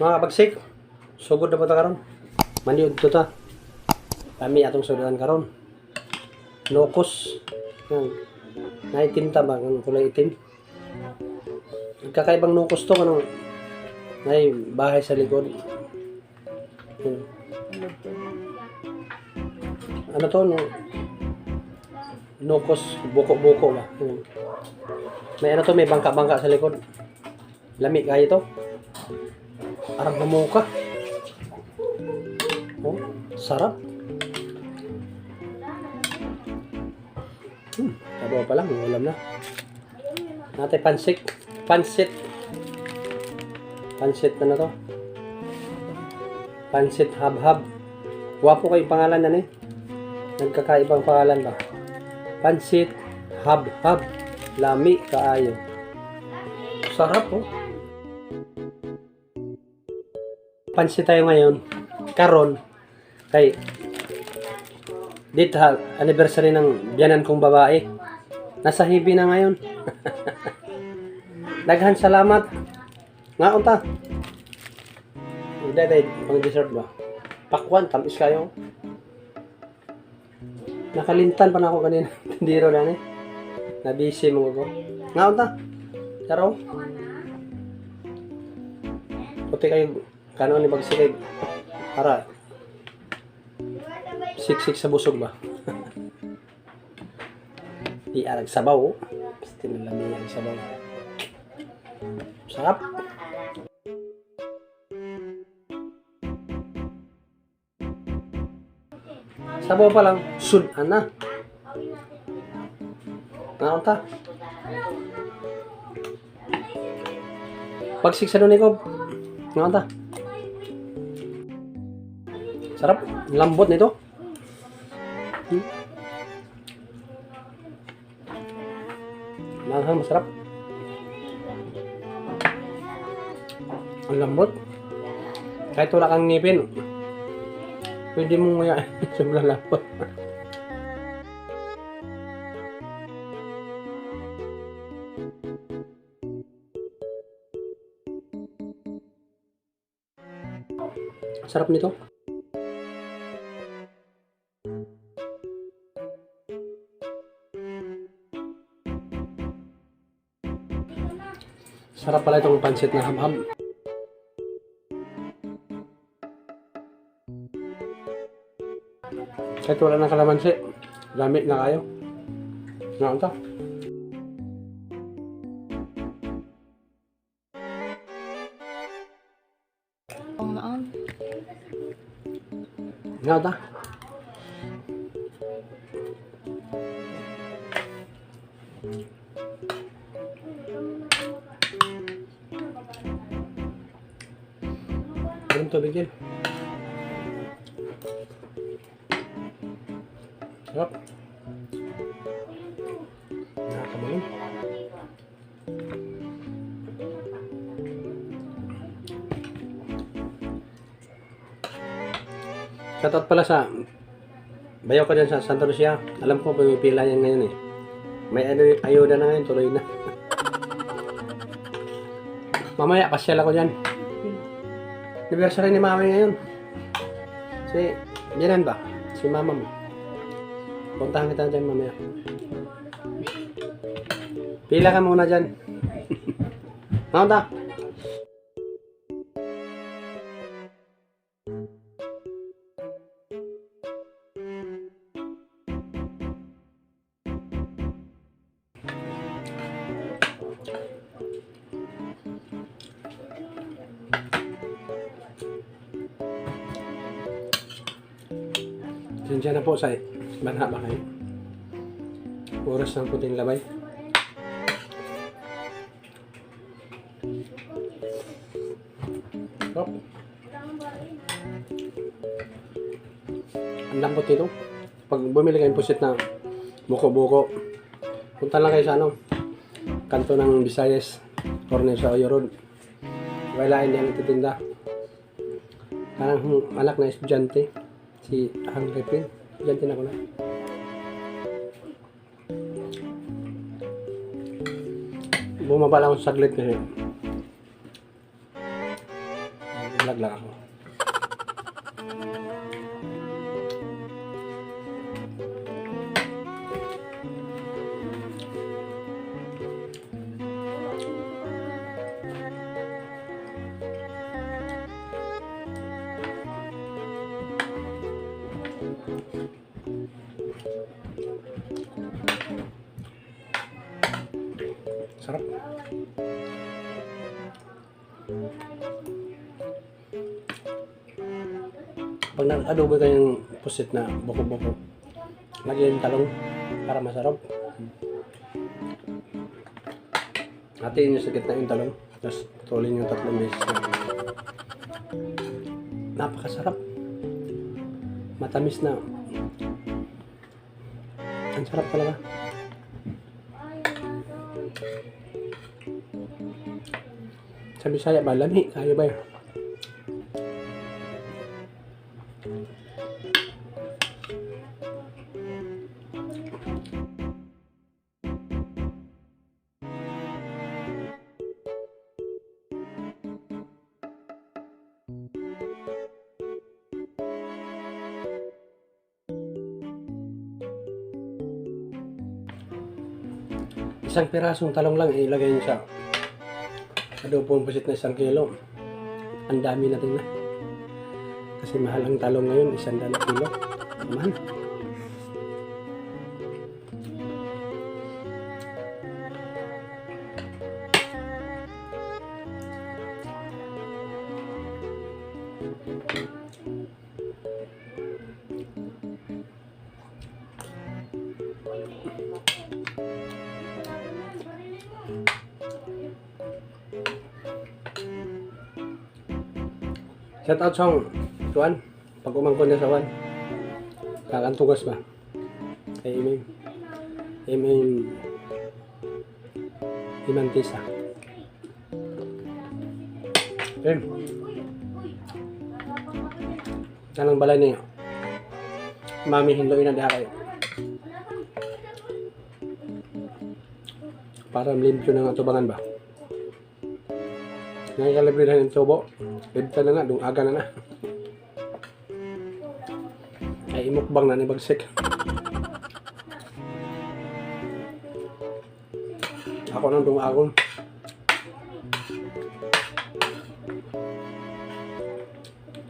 Mga kabagsik, sugod na po ta karon. Maniud to ta. Kami atong sudan karon. Nokos. Yan. Naitim ta ba? Ang kulay itim. Kakaibang nokos to kanang may bahay sa likod. Yan. Ano to? No? Nokos, buko-buko ba? Yan. May ano to, may bangka-bangka sa likod. Lami kayo to. Arang mamuka. Oh, sarap. Sabaw pa lang, ulam na. Nate pansik. Pansit. Pansit na na to. Pansit habhab. Wapo kayo pangalan na ni. Nagkakaibang pangalan ba? Pansit habhab. Lami kaayo. Sarap oh. Pansit tayo ngayon. Karon kay dito ha, anniversary ng biyanan kong babae. Nasa hibi na ngayon. Daghan salamat. Nga unta. Hindi tayo pang dessert ba? Pakwan, tamis kayo. Nakalintan pa na ako kanina. Tindero na ni. Nabisi mo ko. Nga unta. Taro. Puti kayo kano ni bagsikay para siksik sa busog ba? Di arag sabaw. Oh. Basta nalami ang sabaw. Sarap. Sabaw pa lang, sudan na. Naunta. Pagsik sa ko. Naunta. Sarap. Lambot nito. Langhang masarap. Ang lambot. Kahit wala kang ngipin, pwede mong nguyain. Sobrang lambot. Sarap nito. Sarap pala itong pansit na habhab. Kahit wala ng kalamansi, dami na kayo. Nga ta. Ang Nga ta. Anong tubig yun? Sarap. Nakakabalong. Shoutout pala sa bayaw ko dyan sa Santa Lucia. Alam ko pumipila yan ngayon eh. May ano, ayuda na ngayon, tuloy na. Mamaya, pasyal ako dyan. Anniversary ni mami ngayon. Si, biyanan ba? Si mama mo. Puntahan kita dyan mamaya. Pila ka muna dyan. Naunta. Pasensya na po sa banha ba kayo? Oras ng puting labay. Sarap. Ang lambot nito. Pag bumili kayong pusit na buko-buko, punta lang kayo sa ano, kanto ng Visayas, corner sa Oyo Road. Wala hindi ang nagtitinda. Parang anak na estudyante, si Hungry Pin. Estudyante na ko na. Bumaba lang ako saglit kasi. Nag-vlog lang ako. Sarap. Pag nag-adobo tayong pusit na buko-buko, lagyan yung talong para masarap. Hatiin nyo sa gitna yung talong, tapos putulin yung tatlong beses na. Napakasarap. Matamis na. Ang sarap talaga. Sa Bisaya ba, lami? Kayo ba yun? Isang pirasong talong lang ilagay niyo sa adobong pusit na 1 kilo. Ang dami natin na. Kasi mahal ang talong ngayon, 100 kilo. Mahal. Shout out song Juan. Pag umangkon niya sa Juan. Kakantugas ba? Kay Imim. Imim Imantisa. Im. Anong balay niyo? Mami, hinluin na diha kayo. Para limpyo ng atubangan ba? Ngayon kalibre na yung tubo. Libta na na, dungaga na na. Ay imukbang na ni Bagsik. Ako nang dungagon.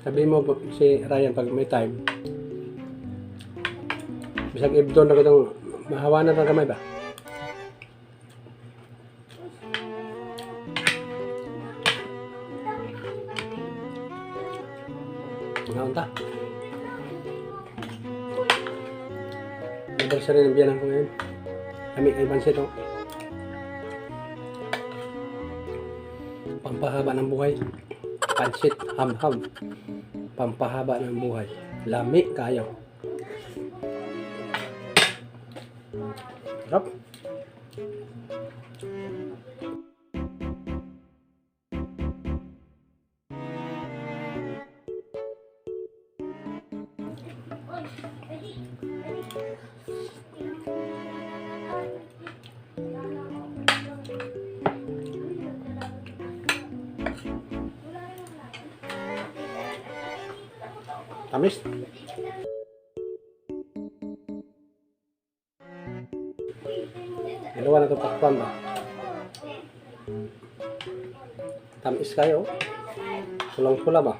Sabi mo si Ryan pag may time. Bisag ibdon na kitong mahawanan ng kamay ba? Ngaon ta. Anniversary ng biyanan ko ngayon. Kami kay Bansit, oh. Pampahaba ng buhay. Pansit, ham-ham. Pampahaba ng buhay. Lami kayo. Sarap. Tamis. Dalawa na ito pakwan ba? Tamis kayo. Pulang-pula ba?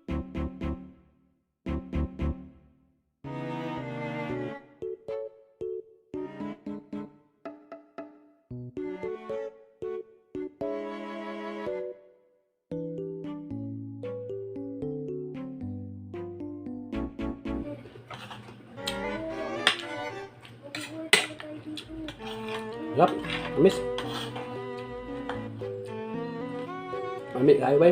Sarap. Tamis. Mami, kayo ba?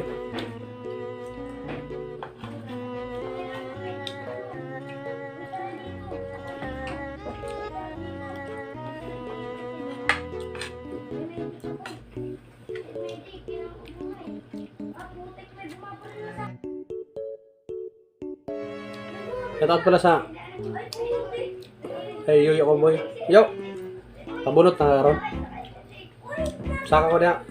Shoutout pala sa kay Yoyo Comboy. Yo! Pabunot na karon. Saka ko niya.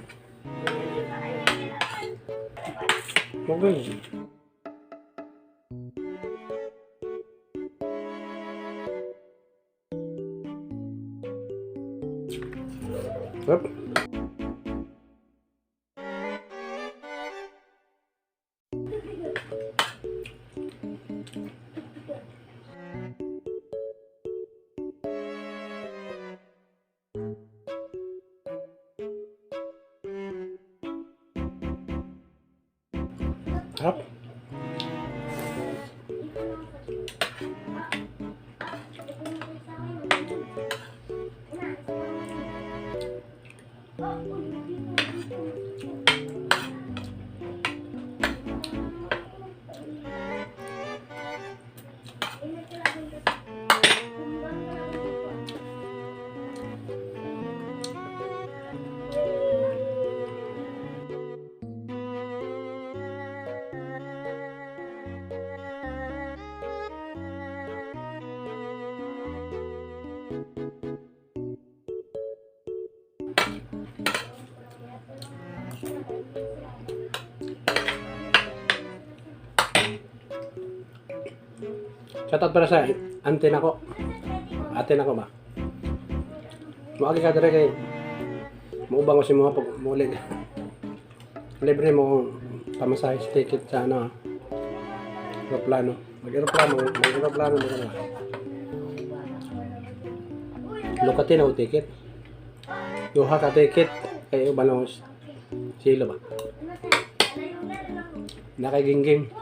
Okay. Sarap. Sarap. Shoutout para sa ante nako. Ate nako ba? Moagi ka dire kay muubang ko si mga pag muli. Libre mo kung pamasahe sa ticket sa ano, aeroplano. Mag-aeroplano, mag-aeroplano mo na. Lukati na ko ticket. Duha ka ticket kay uban ako silo ba? Nakagingging.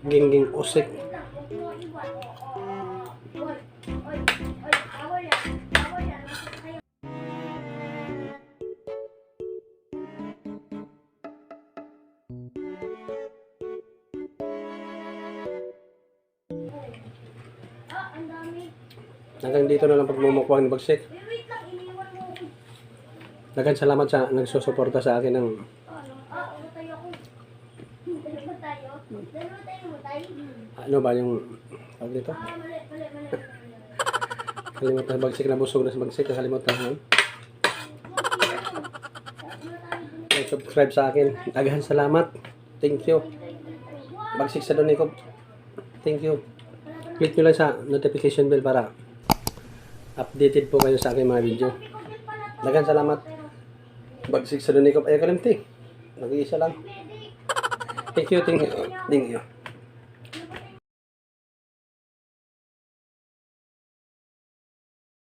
Gingging usik. Hanggang dito na lang pagmumukwang ni Bagsik. Daghang salamat sa nagsusuporta sa akin ng ano ba yung tawag dito? Kalimutan Bagsik na busog na sa Bagsik. Nakalimutan ko. Like, subscribe sa akin. Daghan salamat. Thank you. Bagsik sa Donikop. Thank you. Click nyo lang sa notification bell para updated po kayo sa aking mga video. Daghan salamat. Bagsik sa Donikop. Ay, kalimti. Nag-iisa lang. Thank you, thank you. Thank you.